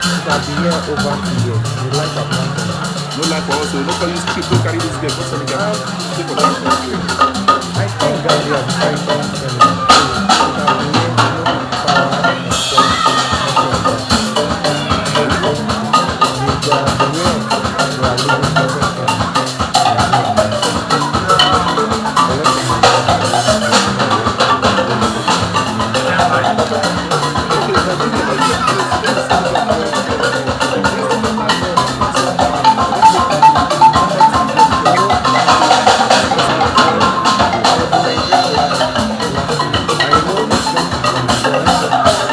It have been here over 2 years. The light have not come. No lie for us o. No come use trip go carry this girl go Senegal. Um, Stay for that country. I think Gambia is fighting Senegal. So it have been here, no power except nothing like that. With the way we are living present in Nigeria now, collect from Nigeria and Okay, Nigeria, Nigeria, please, Senegal, you know, I was in Nigeria last week, and you know, expenses for Nigeria coming from Nigeria to is quite expensive. So That's a good question. That's a good question. So there is nothing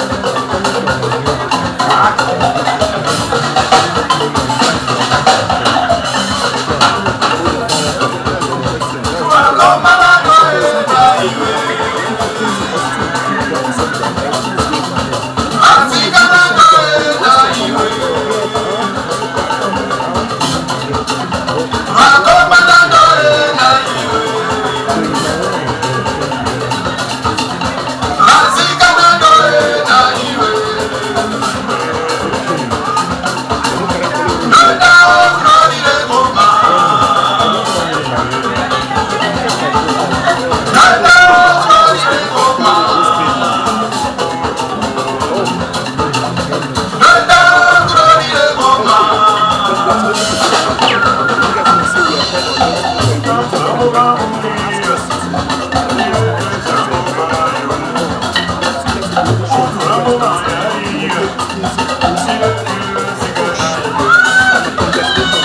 to say. If you trip down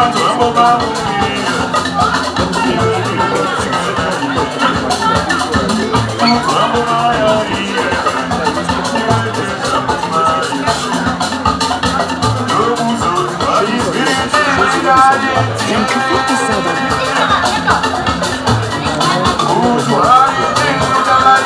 to Senegal, please wait and then. If you go to Senegal, just check for here. I want to move here, but the price is very expensive. So it's my own idea to be honest. Okay, Ronnie, I don't normally narrate. You can check my profile and see all my stories. Oh, no, I don't know. Okay, congratulations to Senegal. You guys know say we are kind of just evaluating them right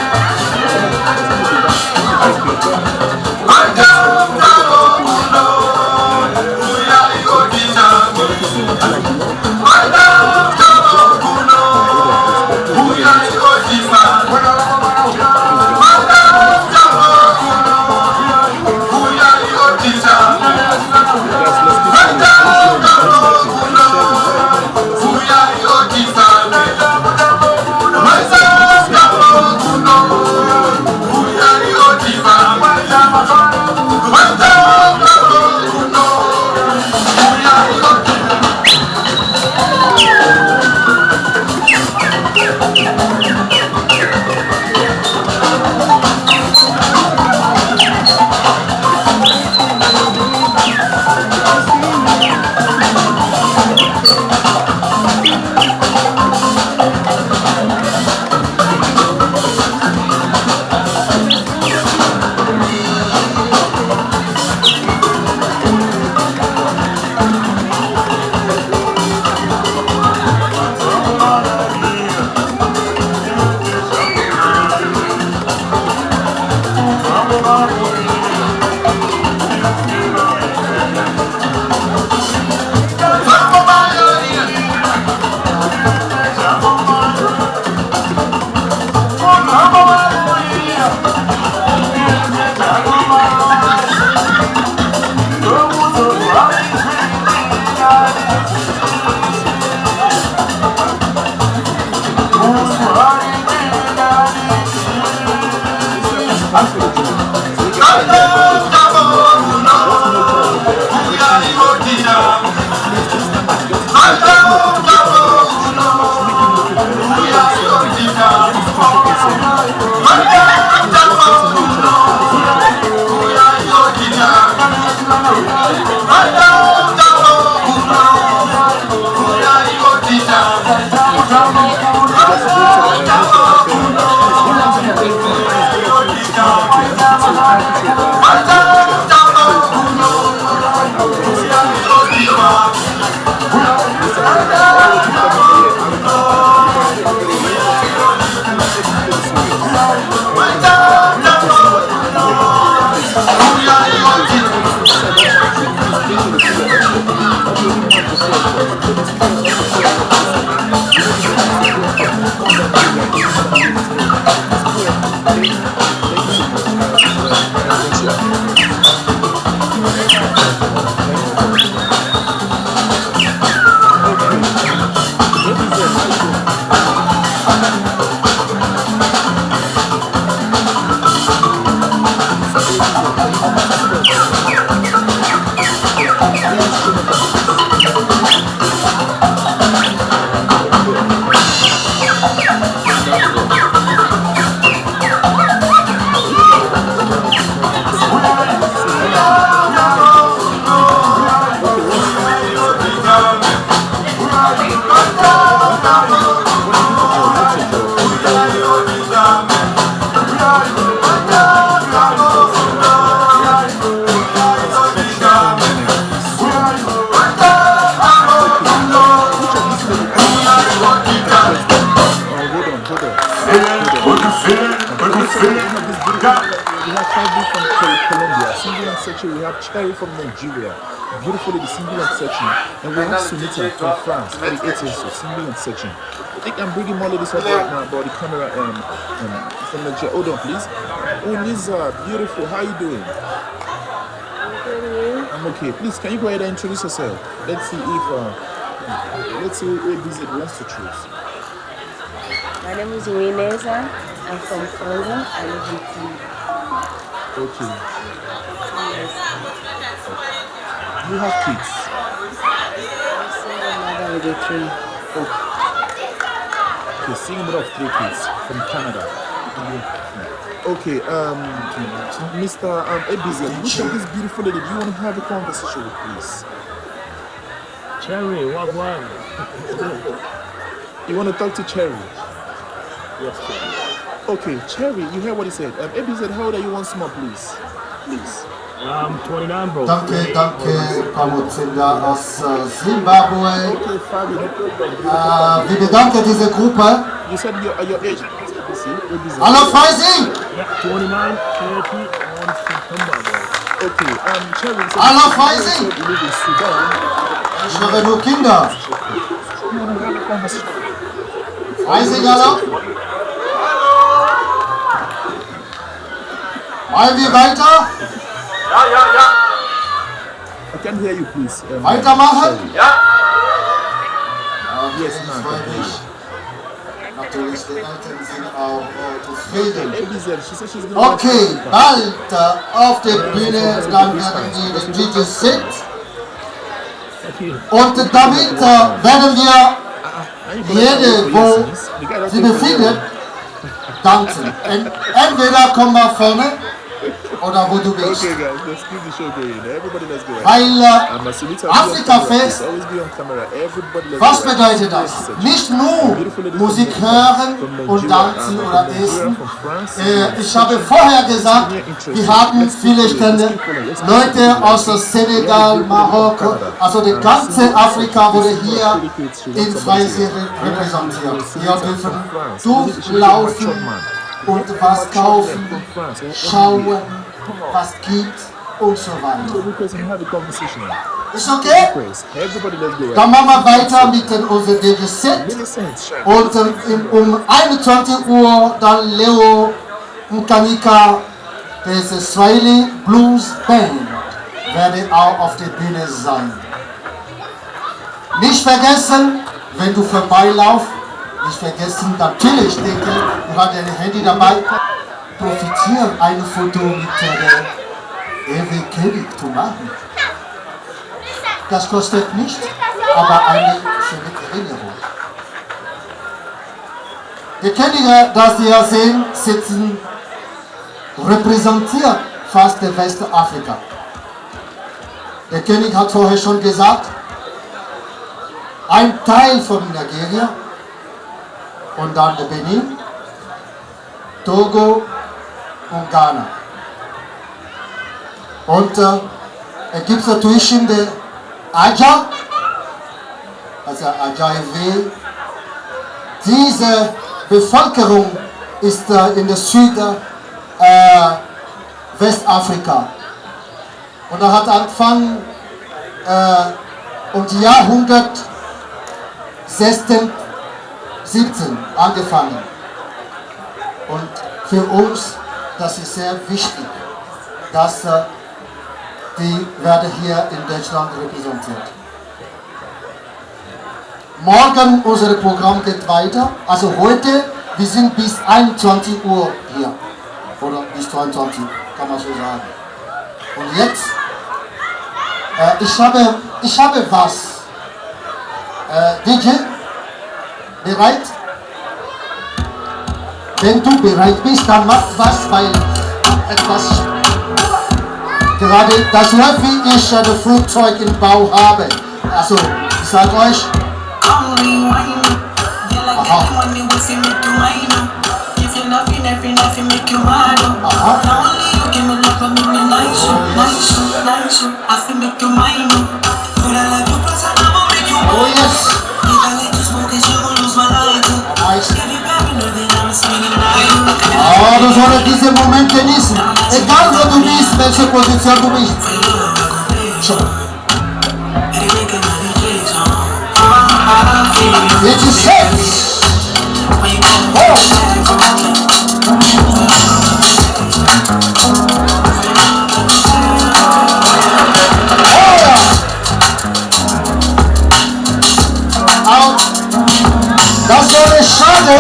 now. You can ask questions in English. We can always do that right now. But let's evolution to get this Kinsey, Kinsey, Osh, and congratulations to the team Senegal. Let me play music a bit. Some seconds before we continue match. This is what I do in my life. So I respect you guys for just supporting this business. Seyi Solomon, Seyi Solomon is one of us we are all supporting. Some of the don't like it. Some people don't take it. But if you see one thing like this, it's just like my area of perspective. No dey mix up this Gambia and Senegal. Guys, let's keep following. Keep sharing, keep liking, keep sharing. Whatever you want to say. Senegal show, we have Cherry from Nigeria, beautiful lady, single and searching, and we have Sunita from France, 48 years old, single and searching. I think I'm bringing more ladies up right now, but the camera from Nigeria. Hold on, please. Uniza, beautiful. How you doing? I'm okay. Please, can you go ahead and introduce yourself? Let's see if let's see who ABZ wants to choose. My name is Wineza. I'm from Congo. I live in Canada. Okay. Yes. Do you have kids? I'm a single mother with a three. Okay, single mother of three kids from Canada. Okay, Mr. ABZ, which of these beautiful lady do you want to have a conversation with, please? Cherry, wagwan. You want to talk to Cherry? Yes, please. Okay, Cherry, you hear what he said. ABZ, how old are you once more, please? Please. I'm 29, bro. Danke, danke, Pamutsinda aus Zimbabwe. Okay, Fabi, no problem. Wir bedanken diese Gruppe. You said your age. ABC, ABC. Hallo Freising! Yeah, 29, 30 on September, bro. Okay, Cherry, you said Hallo you Freising! said you live in Sudan. Ich höre nur Kinder. You want to have a conversation? Freising, hallo? Wollen wir weiter? Ja. I can't hear you, please. Weitermachen? Ja. Okay, Yes, ich ma'am. freue mich. Natürlich, die Eltern sind auch zufrieden. ABZ, she said she's gonna Okay, bald auf der Bühne, dann werden die DJ Sid. Und damit werden wir jede, wo sie befindet, tanzen. Entweder kommen wir vorne oder wo du bist. Okay, guys, let's keep the show going. Everybody, let's go. Weil Sunita, Afrika Fest, always be on camera. Everybody, let's was go. bedeutet das? Nicht nur Musik hören und tanzen oder essen. Ich habe vorher gesagt, wir haben viele Stände, Leute aus der Senegal, Marokko, also die ganze Afrika wurde hier in Freising repräsentiert. Wir dürfen durchlaufen und was kaufen, schauen, was gibt und so weiter. Request and have a conversation. Ist okay? Request. Everybody, let's go. Dann machen wir weiter mit den unserem DJ Set. Millicent, Und um 21 Uhr dann Leo Mkanika, des Swahili Blues Band, werde auch auf der Bühne sein. Nicht vergessen, wenn du vorbeilaufst, nicht vergessen, natürlich denke, du hast dein Handy dabei, profitieren, ein Foto mit der Ewe König zu machen. Das kostet nicht, aber eine schöne Erinnerung. Die Könige, das Sie hier sehen, sitzen, repräsentiert fast der Westafrika. Der König hat vorher schon gesagt, ein Teil von Nigeria und dann der Benin, Togo und Ghana. Und es gibt dazwischen der Aja, also Aja-Ewe. Diese Bevölkerung ist in der Süd Westafrika. Und er hat angefangen um die Jahrhundert 16, 17 angefangen. Und für uns, das ist sehr wichtig, dass die werden hier in Deutschland repräsentiert. Morgen unser Programm geht weiter. Also heute, wir sind bis 21 Uhr hier. Oder bis 22, kann man so sagen. Und jetzt, ich habe was. DJ, bereit? Wenn du bereit bist, dann mach was, weil etwas gerade das läuft, wie ich ein Flugzeug im Bau habe. Also, ich sag euch, aha. Aha. Oh yes. Nice. Oh, du solltest diesen Moment genießen. Egal wo du bist, welche Position du bist. Schau. It is six. Oh. Out. Das wäre schade.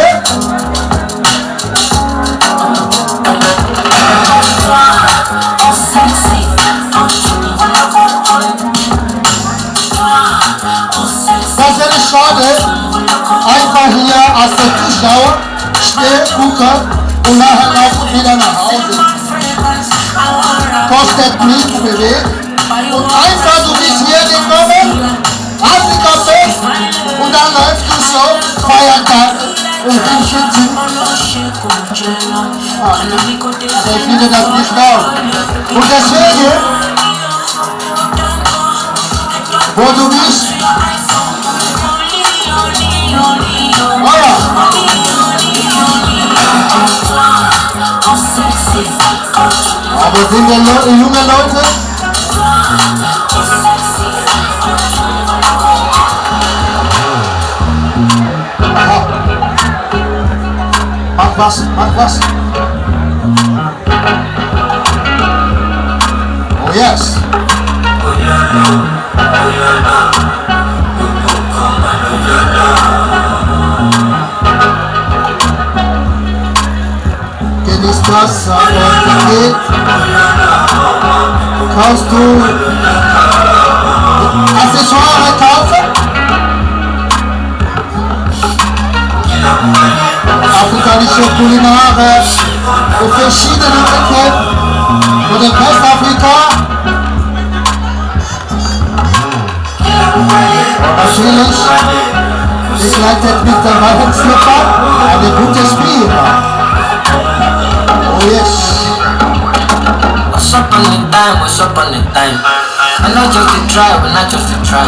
Das wäre schade. Einfach hier als der Zuschauer stehen, gucken und nachher laufen wieder nach Hause. Kostet nichts bewegt. Und einfach, du bist hier gekommen, Afrika Fest, und dann läufst du so, Feiertag und wünschen zu. Ich finde das nicht wahr. Und deswegen, wo du bist, oh ja, aber sind wir Le junge Leute? Aha. Mach was, mach was. Oh yes. Genieß das, aber geht. Kannst du Accessoire kaufen? Afrikanische Kulinare und verschiedene Ecken von der Westafrika. Natürlich begleitet mit der Weihnachtsflipper eine gute Spiel. Oh yes. What's up on the time? What's up on the time? I not just to try, but not just to try.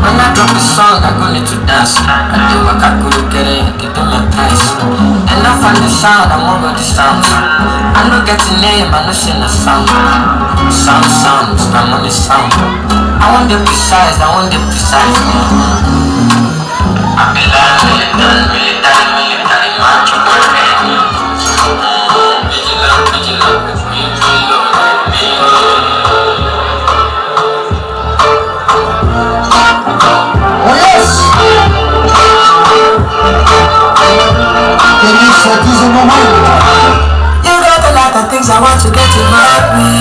When I drop a song, I go need to dance. I do my kakuru kere, they do my ties. And I find the sound, I'm over the sounds. I no get a name, I no sing a sound. Sound, sound, I'm on the sound. I want the precise, I want the precise. I be like, militant, militant, militant, macho, Vigilant, vigilant, vigilant, vigilant. Oh yes! Genieße diesen Moment. You got a lot of things I want to get to know me.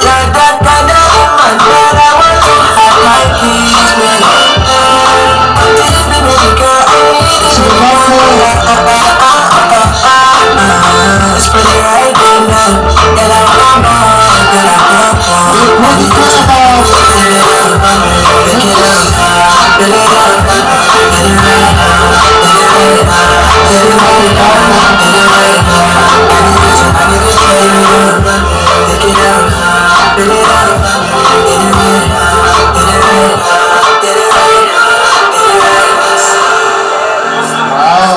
You're that kind of woman that I want to have my peace with. Tease me, baby girl, I need you. It's pretty right now. Girl, I want more. Girl, I want more. Der Producteur Pick it up, build it up, get it right, get it right, get it right, get it right. I need you, I need you, baby. Pick it up, build it up, get it right, get it right, get it right, get it right. Wow.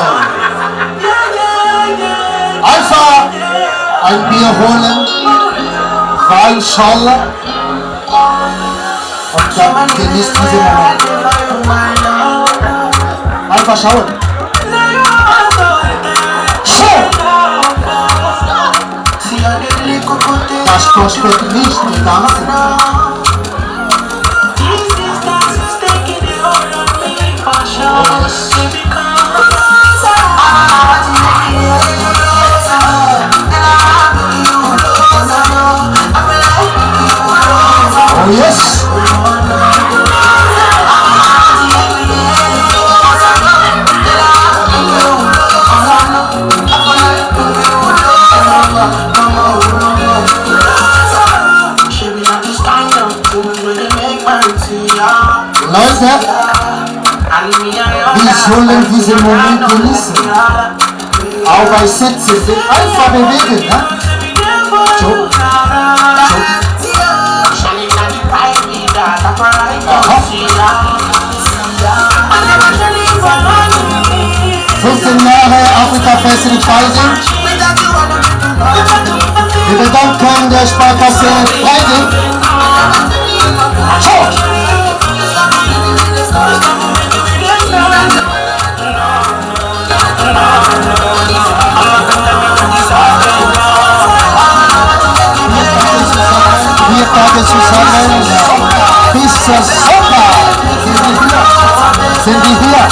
Einfach ein Bier holen, Weinschorle und dann genießt diesen Moment. Einfach schauen. Schau! Das kostet nicht die Nase. Oh yes. Oh yes. Leute, wir sollen diesen Moment genießen. Auch bei Sitzen, sich einfach bewegen. Ne? So. So. Aha. 15 Jahre Afrika Fest in Freising. Wir bedanken der Sparkasse Freising. 4 Tage zusammen bis Sonntag sind wir hier. Sind wir hier.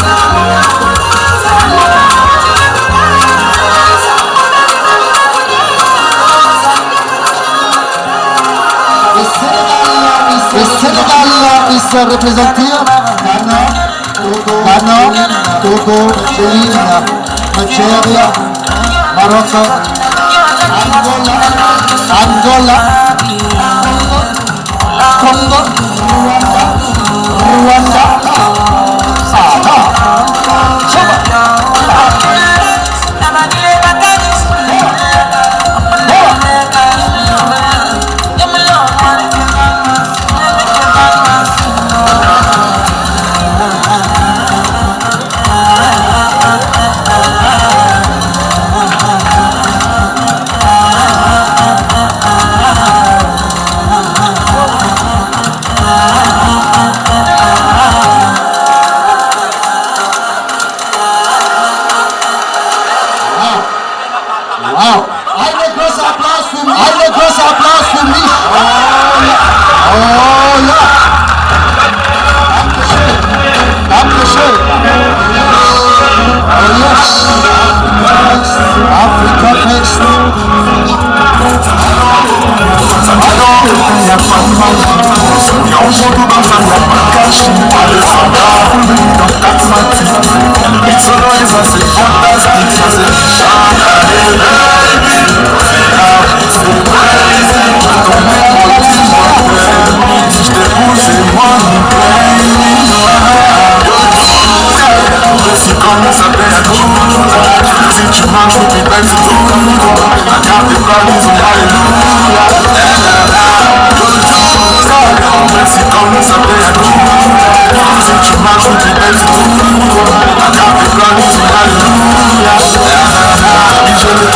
Le Sénégal ist repräsentiert. Ghana, Togo, Benin, Nigeria, Marokko, Angola, Angola, Congo, Rwanda, Rwanda, Aha. Super. Wow. Eine große Applaus für mich. Eine große Applaus für mich. Oh ja. Oh ja. Dankeschön. Dankeschön. Oh yes. Afrika Fest. Si tu marches, tu pèses tout. La carte est pas mise, alléluia. Si comme ça plaît à tout. Si tu marches, tu pèses tout. La carte est pas mise, alléluia. Je ne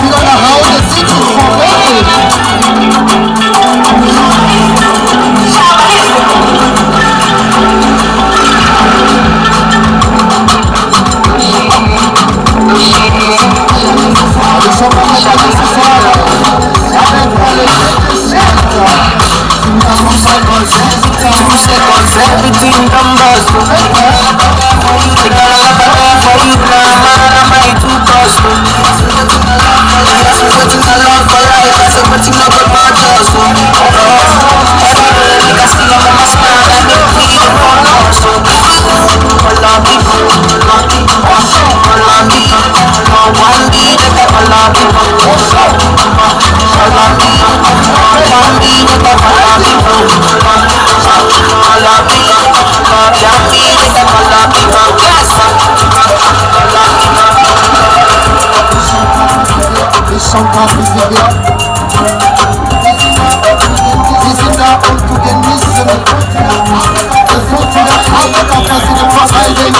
Wieder nach Hause, 70 vor. 2 seconds, everything done bust. Ist schon klar, wie sie hier. Sie sind da, um zu genießen. Der Foto der Afrika-Präsident vor all den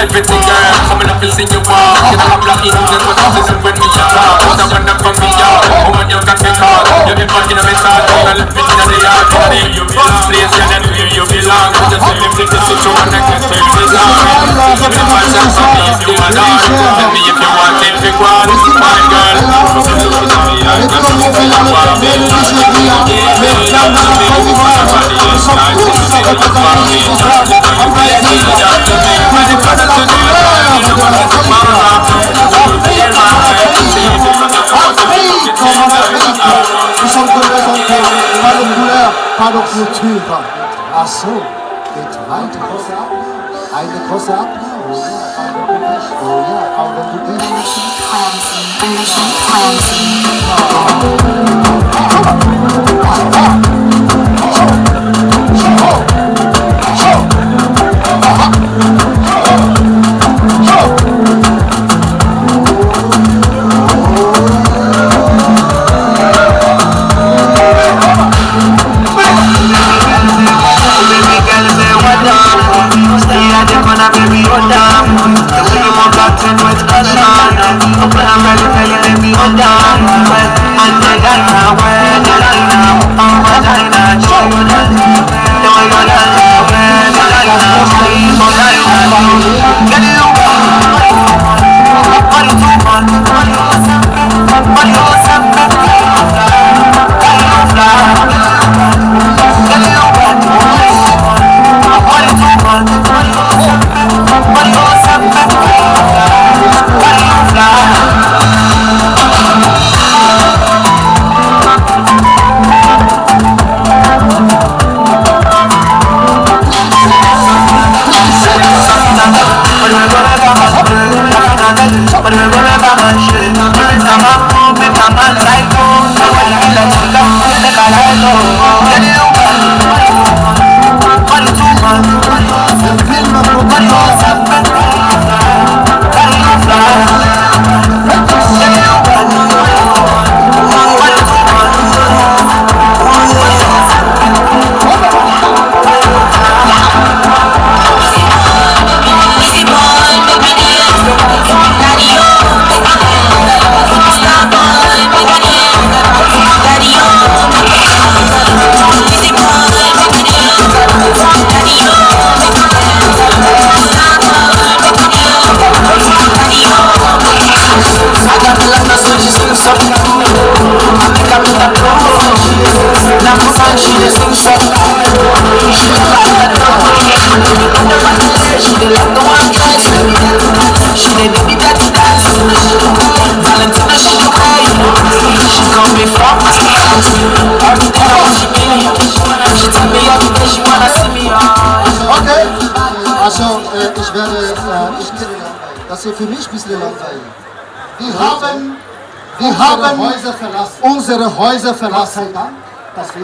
Everything girl, coming up and see you walk. You know I'm lucky, just what this is when we are. Put up and up from me, y'all. Woman, you got me caught. You be fucking on me side, I left me in the yard. You belong, place, yeah, that's where you belong. Just tell me the situation, I can turn this on. Give me my chance, for me, if you want on. Tell me if you want it, pick one. My girl, Nous sommes représentés par nos couleurs, par nos cultures. Ach so, geht weiter. Eine große Applaus. Oh ja, auch wenn du dich. Permission Clancy. Baby girl, say what up? Stay at the corner, baby, hold up. The way you move that thing with caution. Open up, ready, ready, baby, hold up. Well, and the Ghana, well, the Ghana, oh, my Ghana, show you that. The way you dance, well, the Ghana, please, oh, Ghana. Get you Body too fun, body awesome, body awesome, Okay, also ich werde, ich, das hier für mich ein bisschen langweilig. Wir haben, wir haben Häuser verlassen. unsere Häuser verlassen.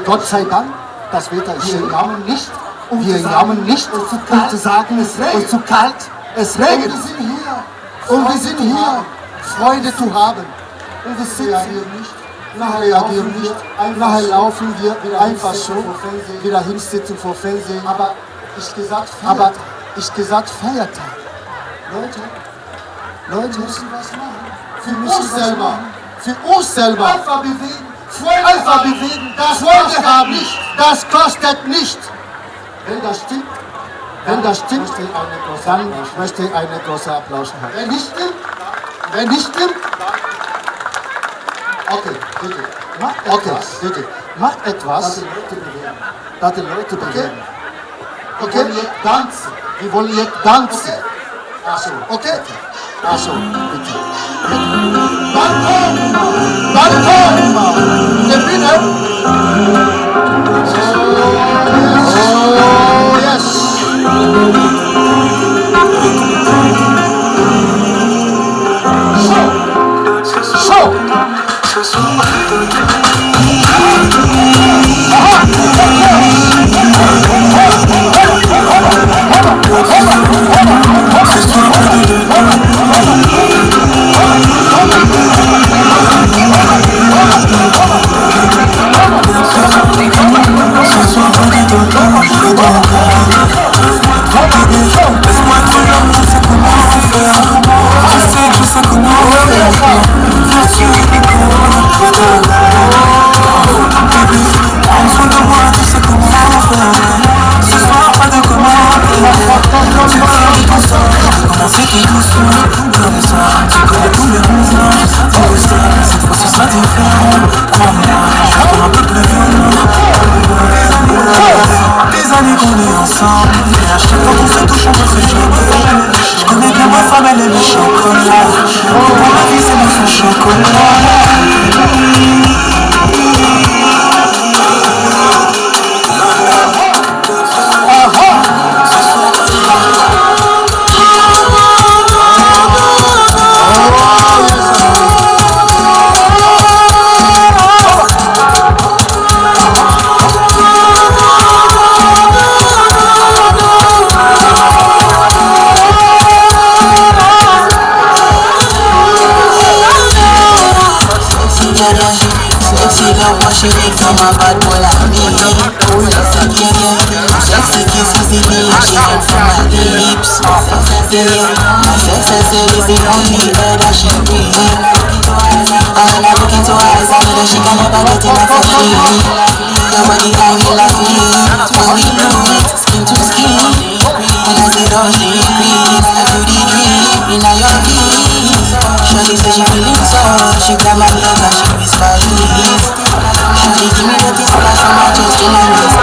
Gott sei Dank, das Wetter ist schön. Wir jammern nicht, um, wir jammern nicht, um zu sagen, es regnet. Und zu kalt, es regnet. Und wir sind hier, und wir sind hier, Freude zu haben. Und wir sitzen hier nicht. Nachher reagieren nicht, nachher laufen wir einfach so, wieder hinsitzen vor Fernsehen. Aber ich gesagt, aber ich gesagt Feiertag. Leute, Leute müssen was machen. Für uns selber. Für uns selber. Einfach bewegen. Alpha bewegen, das Freude haben, das kostet nicht. Wenn das stimmt, wenn das stimmt, dann möchte ich einen großen Applaus haben. Wenn nicht stimmt, wenn nicht stimmt, okay, bitte. Macht etwas, bitte. Macht etwas, dass die Leute bewegen. Okay, wir wollen jetzt tanzen. Wir wollen jetzt tanzen. Ach so, okay? Ach so, bitte. Dann komm! Dann komm! Die Bühne! Oh, yes! So! So! Des années qu'on est ensemble, et à chaque fois qu'on se touche, on veut se choper. Je connais bien ma femme, elle aime le chocolat. Pour ma vie, c'est mon son chocolat. Sexy girl, what she need from a bad boy like me. Yeah, yeah. Sexy kisses the thing she want from my lips. Yeah, yeah. My sex herself is the only air that she breathe. And when I look into her eyes, I know that she can never get enough of me. Your body got me like me. When we do it, skin to skin. When I say rush the increase, I feel the drip in your veins. Shorty say she feeling so, she grab my leg and she whisper please. Shorty give me the splash from my chest to my waist.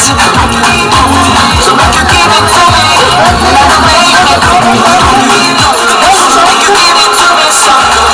So make you give it to me. Like the way you do me. So make you give it to me, son.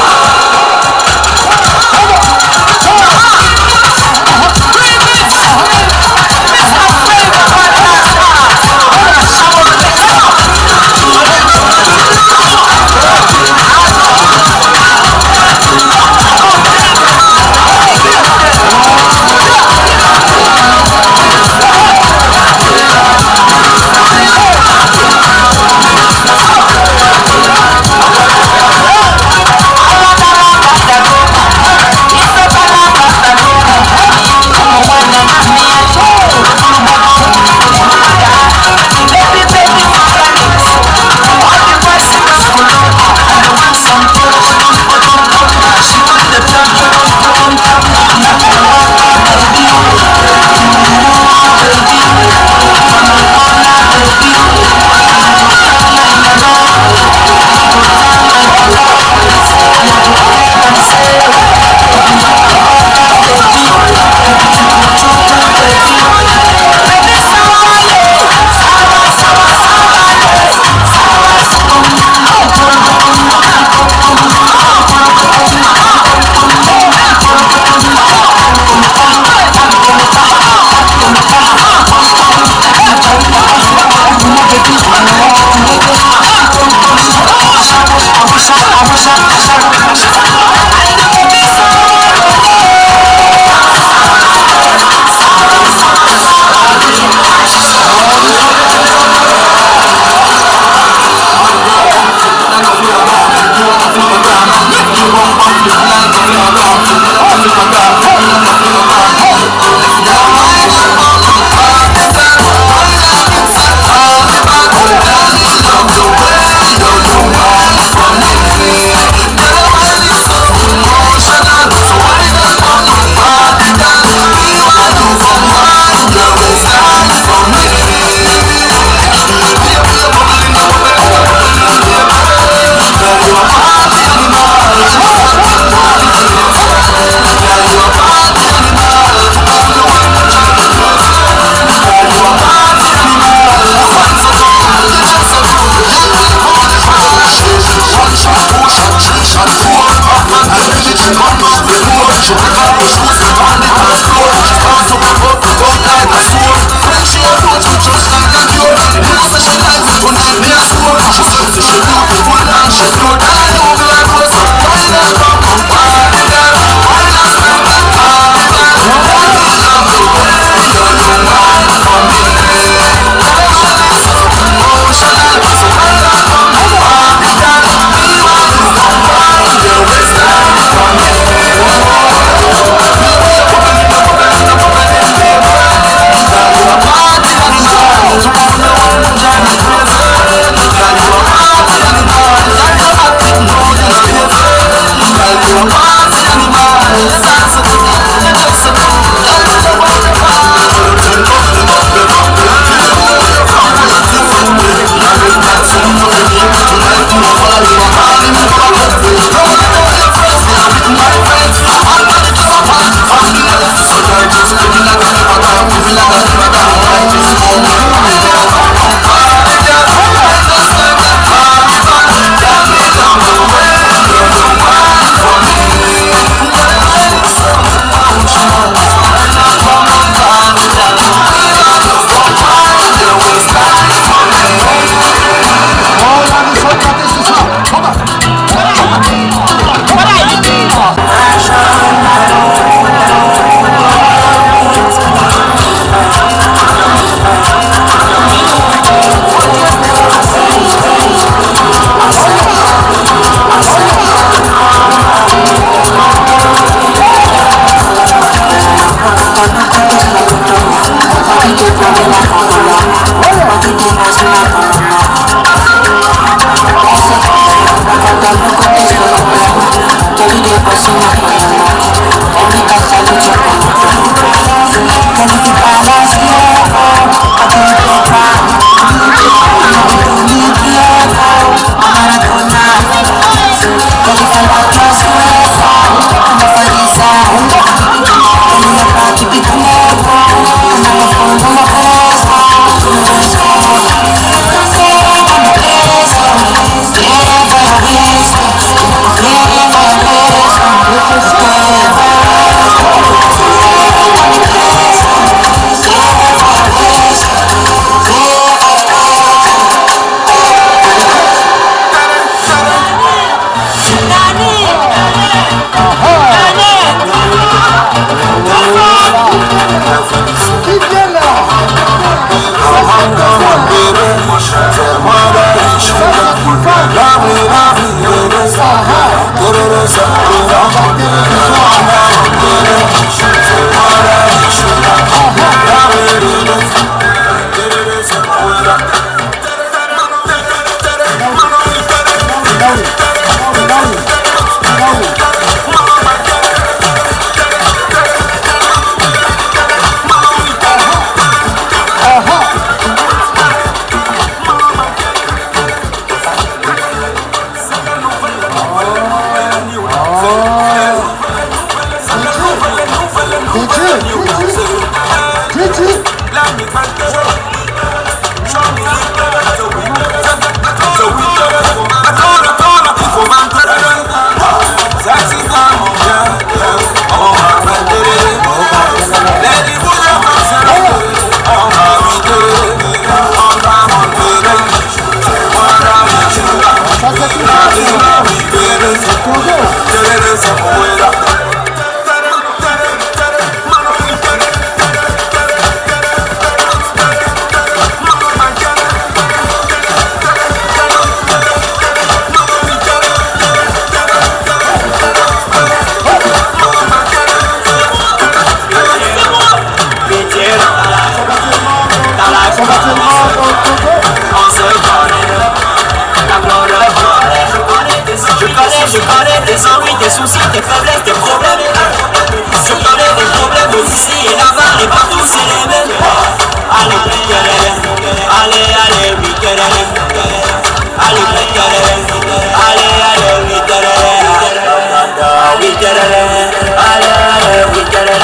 If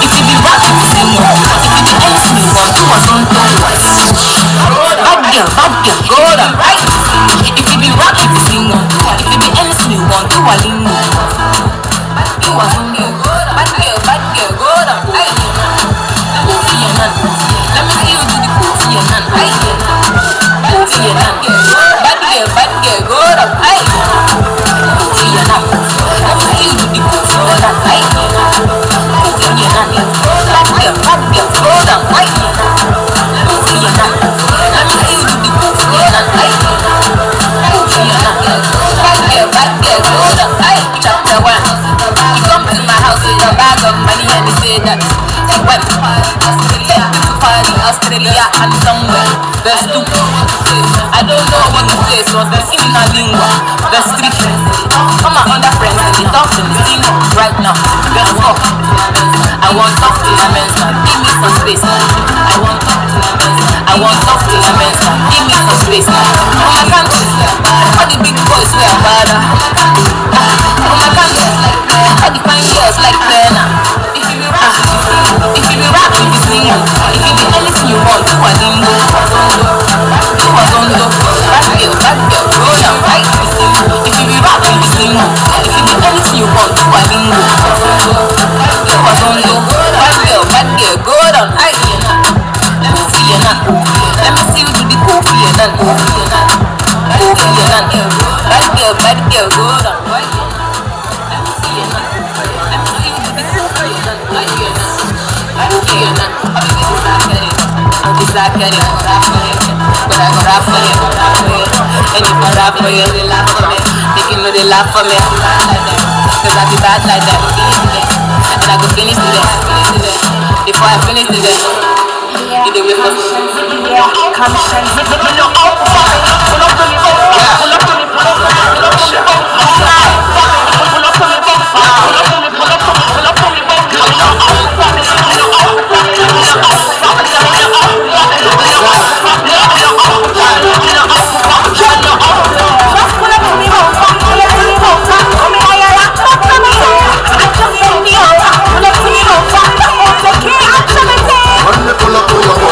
you be rap, you sing. If you be anything you want, do what's on Bad girl, go down, right? If you be rap, you sing. If you be anything you want, do a lingo. Do a lingo. Bad girl, go down, right? Let me see you do the Kofi Annan, right? Kofi Annan. Bad girl, go down, right? Kofi Annan. Let me see you do the Kofi Annan, right? Kofi Annan. Bad girl, go down, right? Kofi Annan. Let me see you do the Kofi Annan, right? Kofi Annan. Bad girl, go down, right? Chapter 1. You come to my house with a bag of money and you say that you went Australia, party, Australia and somewhere. Verse 2. I don't know what to say, so I'm speaking in a lingua. Verse 3. All my other friends and they talk to me, sing right now. Verse 4. I want talk to my mens man, give me some space. I want talk to my mens man. I want talk to my mens man, give me some space. Oh my country, all the big boys wear bada. Oh my country, all the fine girls like Bena. If you be rap, if you be rap, you be sing. If you be anything you want, do a lingo. Do a zondo. Bad girl, go down, right? If you be rap, you be sing. If you be anything you want, do a lingo. Do a zondo. Bad girl, go down, right? Kofi Annan. Let me see you do the Kofi Annan. Kofi Annan. Bad girl, go down, right? Let me see you now. Let me see you do the Kofi Annan. Kofi Annan. But I go rap for you, and if I rap for you, they laugh for me. They can know they laugh for me. Cause I be bad like that, and I go finish today. Before I finish today, you dey wait for When they pull up to your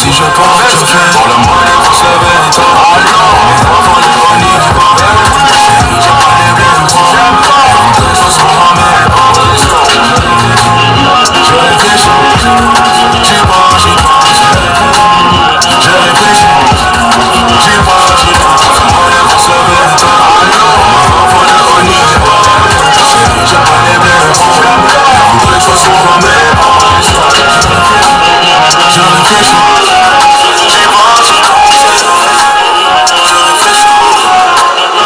Si je porte, je fais. Pour le money, faut se lever tôt. Mes enfants, les bonnies du bordel. Chérie, j'ai pas les mêmes points. Que ce soit mes Je réfléchis, j'y pense, j'y pense. Je réfléchis, j'y pense, j'y pense. Money, faut se lever tôt. Mes enfants, les bonnies du bordel. Chérie, j'ai pas les mêmes points. Que ce soit mes Je réfléchis, j'y pense, j'y pense. Je réfléchis, j'y pense.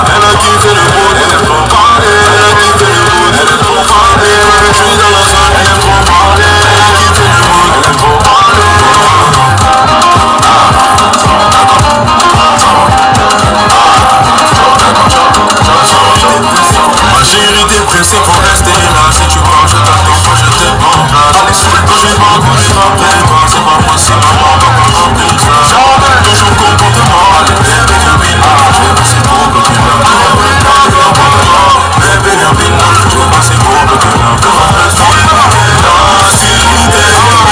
Elle a kiffé le mood, elle aime trop parler. Elle a kiffé le mood, elle aime trop parler. Je suis dans la zone, elle aime trop parler. Elle a kiffé le mood, elle aime trop parler. Ma chérie, t'es pressée pour rester là. Si tu pars, je t'attends quand je te prends place. Allez, sous le je vais pas, je vais pas, c'est pas moi, c'est maman, papa, remplis ça. Toujours contentement, allez, bébé, viens, vite. Je vais passer pour bloquer la Bébé, viens, vite. Je vais passer pour bloquer la La cité,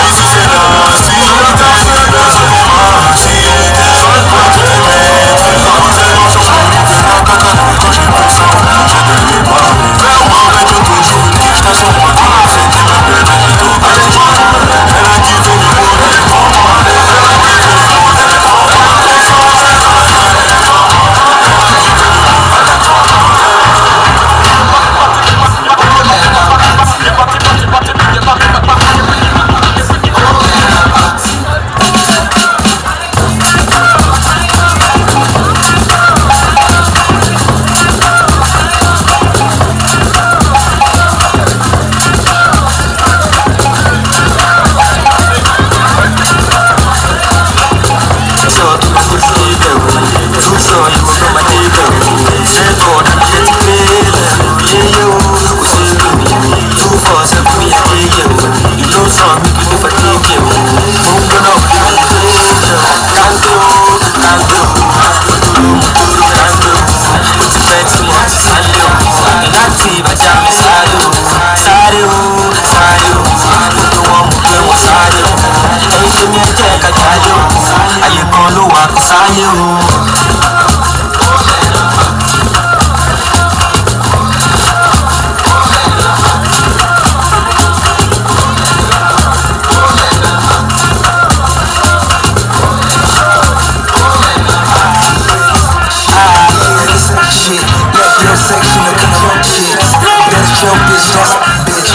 ici c'est la cité. La cité, Ayé kan ló wà kó sáyé o. Shit, left your section of control shit. That's your bitch, that's bitch.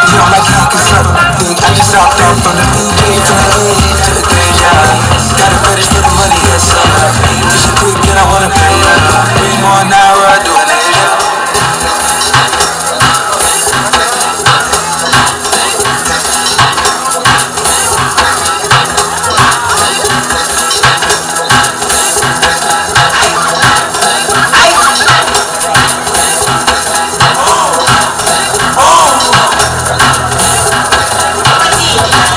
You don't like how can suck dick. I just hopped off from the PJ to the A to the K, yeah. Got a fetish for the money, yes sir. If she quick, then I wanna pay her. Three more an hour, I do it later. Thank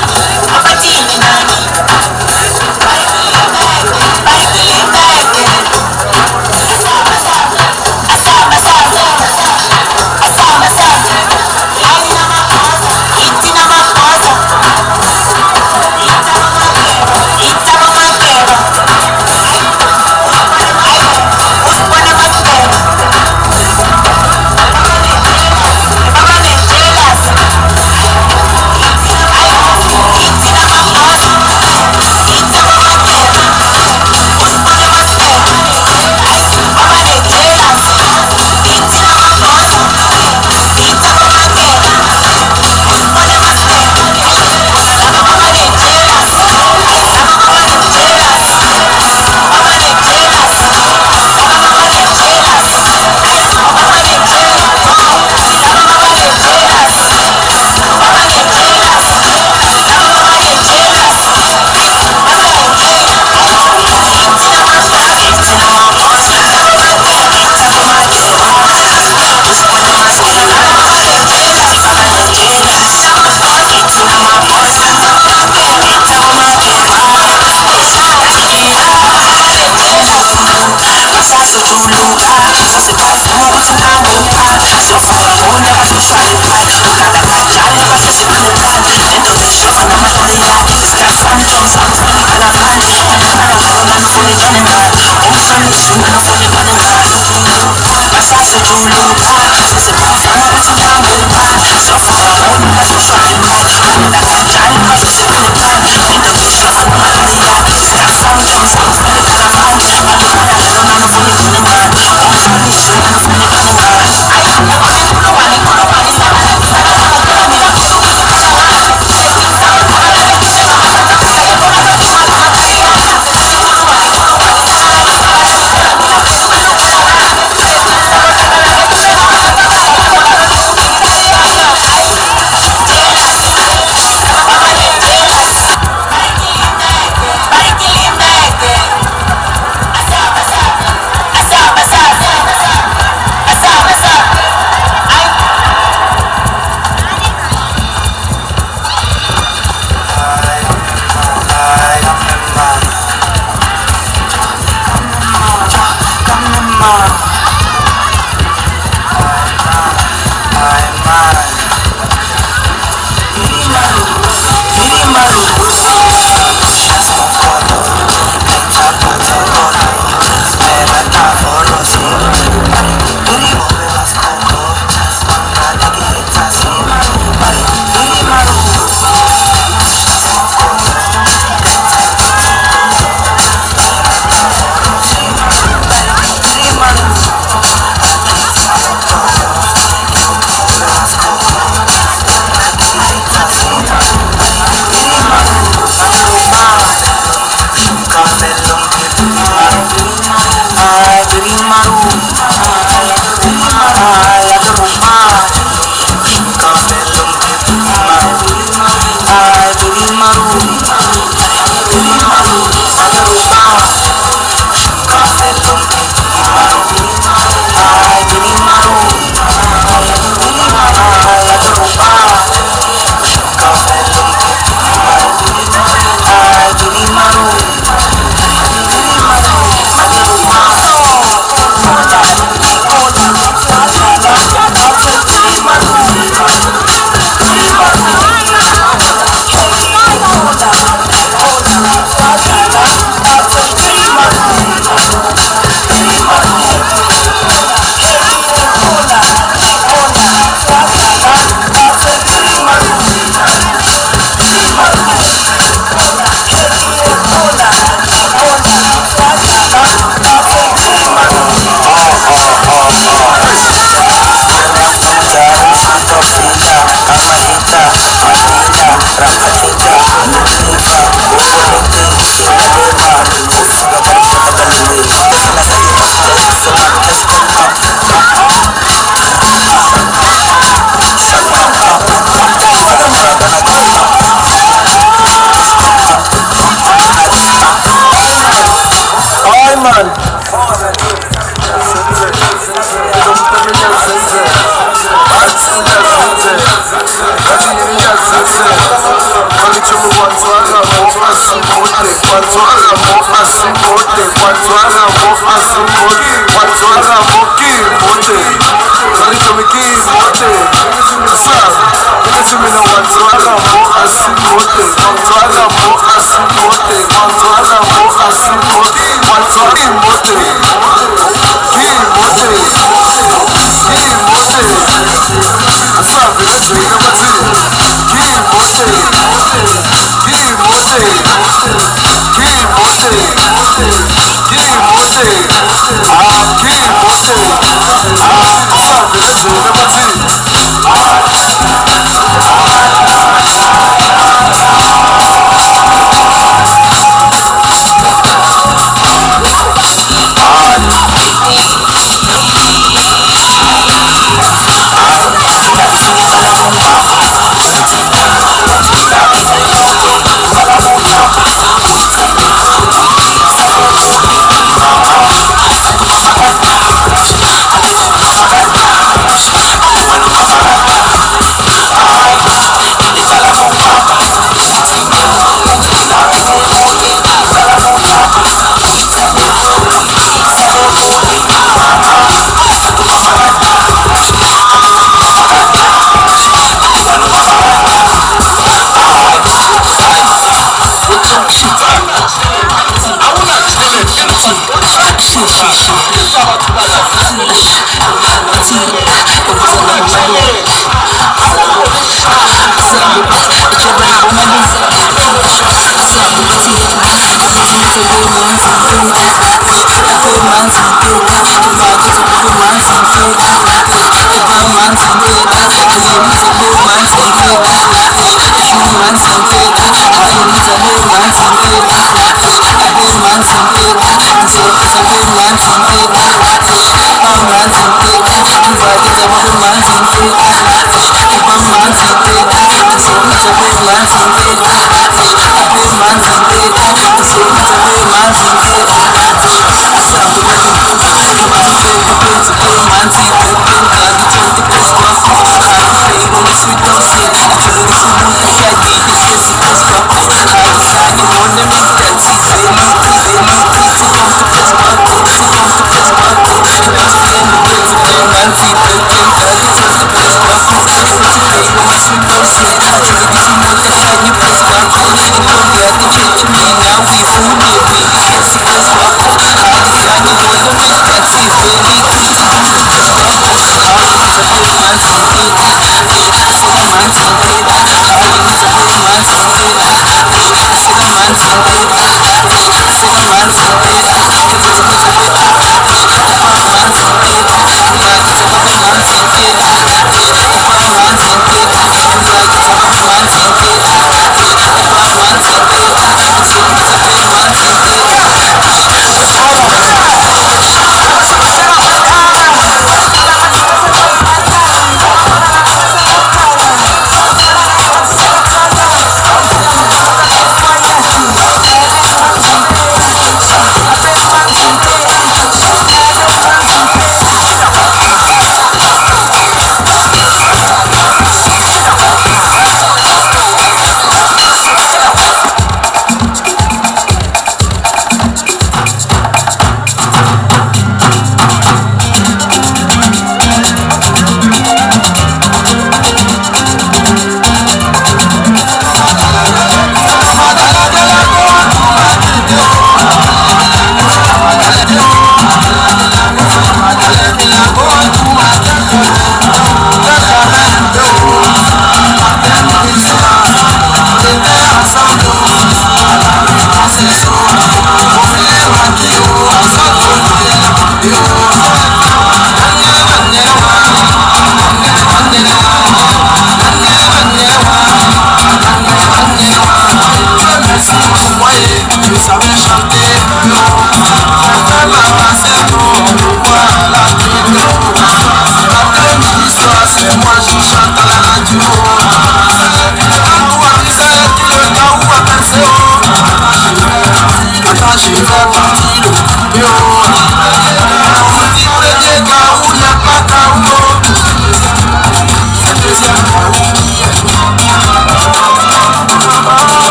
C'est moi, je chante à la radio.